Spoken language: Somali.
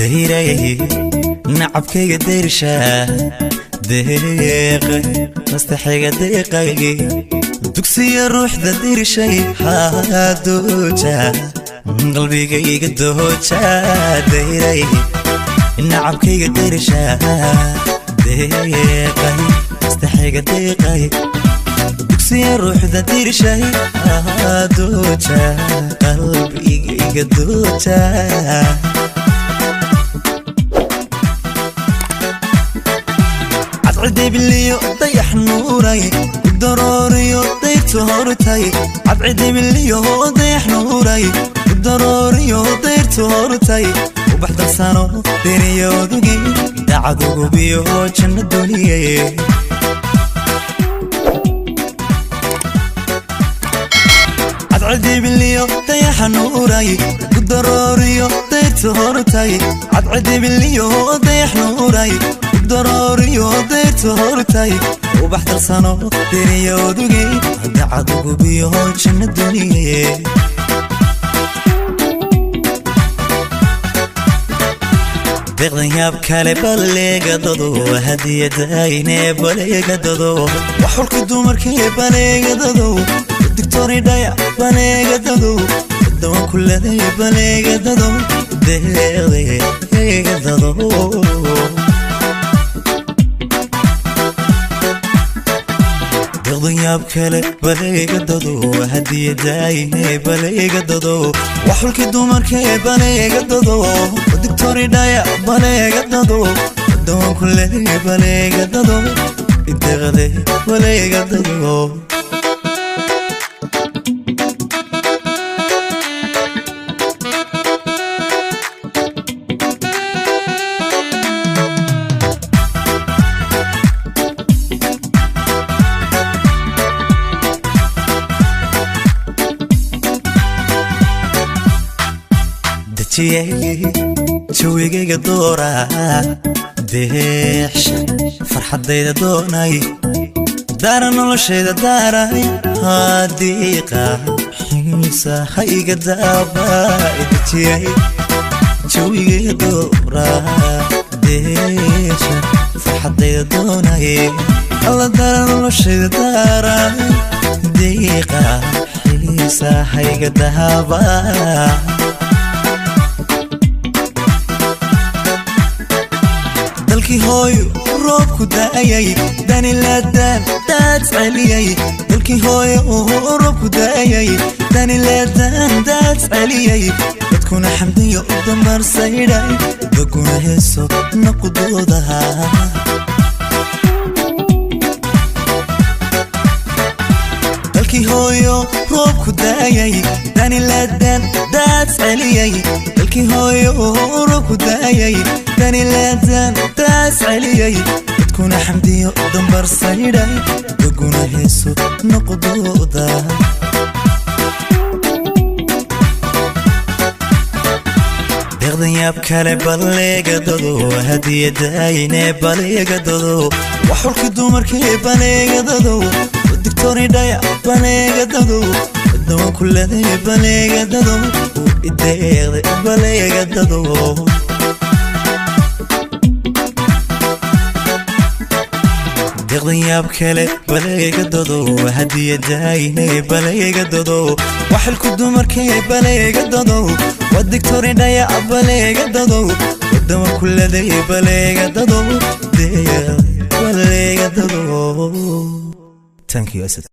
Dayray nacabkayga, dayrsha deeqay, nastaxayga deeqay, dugsiya ruuxda dirshay, dooja qalbigayga, dooja. Dayray nacabkayga, dayrsha deeqay, nastaxayga deeqay, dugsiya ruuxda dirshay, dooja qalbigayga, dooja. Cadcidibiliyo dayax nuuray, udarooriyo dayrtu hortay. Cadcidibiliyo dayax nuuray, udarooriyo dayrtu hortay. Ubax darsano deriyodugi, dacadugubiyo janno duniyay. Cadcidibiliyo dayaxa nuuray, udarooriyo dayrtu hortay. Cadcidibiliyo dayax nuuray, udarooriyo dayrtu hortay. Ubax darsano deriyodugi, dacadugubiyo janno duniye. Deeqdan yaab kale baleegadado, hadiyadayne baleegadado, waxulka dumarkee baleegadado, digtoridhaya baleegadado, dawan kuladay baleegadado, deeqdeegadado. Deeqdan yaab kale baleegadado, hadiyadayne baleegadado, waxulkii dumarkee baleegadado, digtoridhaya baleegadado, dawan kuladay baleegadado, deeqde baleegadado. Dejiyey jawigayga doora, deexsha farxaddayda doonay, daara noloshayda daaray, hadiiqa xiisa ha iga daaba. Dejiyey jawigayga doora, deexsha farxaddayda doonay, alla daara noloshayda daaray, diiqa xiisa ha iga daaba. Dalkii hooyo roobku daayay, danilaadaan daad celiyay. Dalkii hooyo roobku daayay, danilaadaan daad celiyay. Dadkuna xamdiyo u dambarsaydhay, daguna heeso naqudoodaha. Dalkii hooyo roobku daayay, danilaadaan daad celiyay. Dalkii hooyo roobku daayay, danilaadaan daad celiyay. Dadkuna xamdiyo dambarsaydhay, daguna heeso noqdooda. Deeqdan yaab kale baleegadado, hadiyadayne baleegadado, waxulka dumarkee baleegadado, digtoridhaya baleegadado, dawan kuladay baleegadado, ideeqde baleegadado. Deeqdan yaab kale baleegadado, hadiyadayne baleegadado, waxilku dumarkee baleegadado, waa digtoridhaya baleegadado, dawan kuladay baleegadado, deeqde baleegadado. Thank you, Asad.